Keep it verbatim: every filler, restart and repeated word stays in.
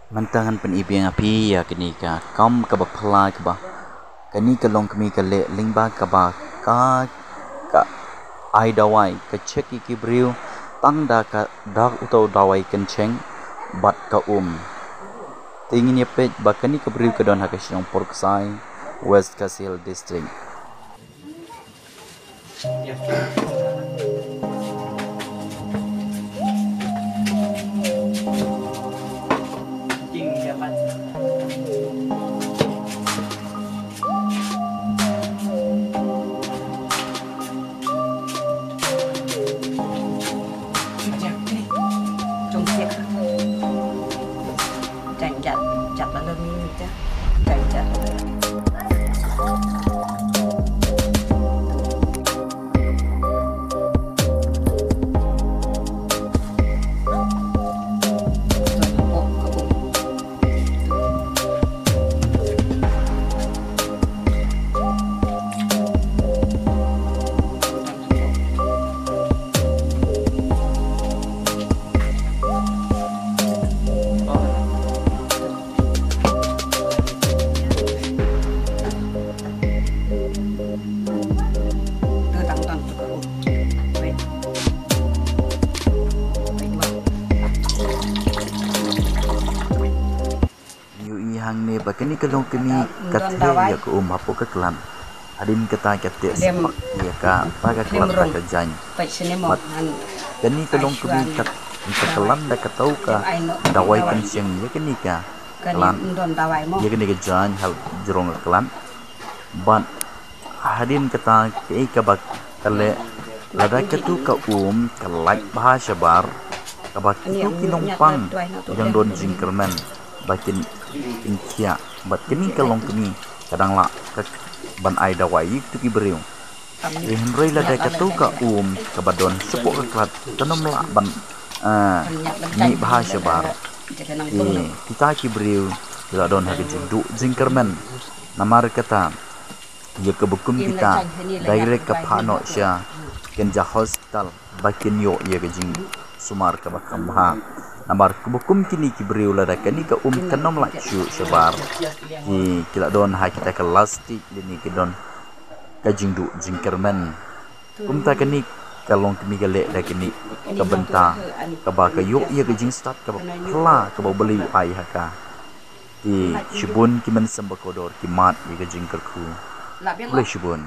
Mynta ngan pyni biang ïa phi ïa kane ka kam kaba phylla kaba kane ka longkmie ka leh lyngba kaba ka, ka ai dawai, ka check ïa ki briew tang da ka, da uto u dawai kyncheng bad ka um. Te ngin ïa peit ba kane ka briew ka don ha ka shnong Pyrksai, West Khasi Hills District. Ïohi hangne ba kane ka longkmie ka theh ïa ka um hapoh ka klat. Hadien kata ka teh spak ïa kata ka klat da ka jaiñ. Bad kane ka longkmie ka, ka klan da kato ka dawai kyncheng ïa kane ka klan, ïa kane ka jaiñ ha jrong ka klan. Bad hadien kata kaei kaba ka leh, lada katu ka um ka lait bha shabar, kaba kitu ki nongpang ki dang don jingkyrmen ba kin, kin thiah, bad kane ka longkmie ka dang lah ka ban ai dawai ïa kitu ki briew. Te hynrei lada katu ka um kaba don shapoh ka klat kan ym lah ban, ah, mih bha shabar. Te kita ki briew ki la don ha ka jingduh jingkyrmen. Namar kata ïa kaba kum kita direct ka phah noh sha Kynja Hospital ba kin ïoh ïa ka jingsumar kaba kham bha. Namar kaba kum kine ki briew lada kane ka um kan ym lah shuh shabar, ki, ki la don ha kita ka last stage lane ki don ka jingduh jingkyrmen. Kumta kane ka longkmie ka leh da kane ka bynta kaba ka ïoh ïa ka jingstad kaba phylla kaba U Blei u ai ha ka. Te shibun ki mynsiem ba kordor ki mad ïa ka jingkyrkhu. Khublei shibun.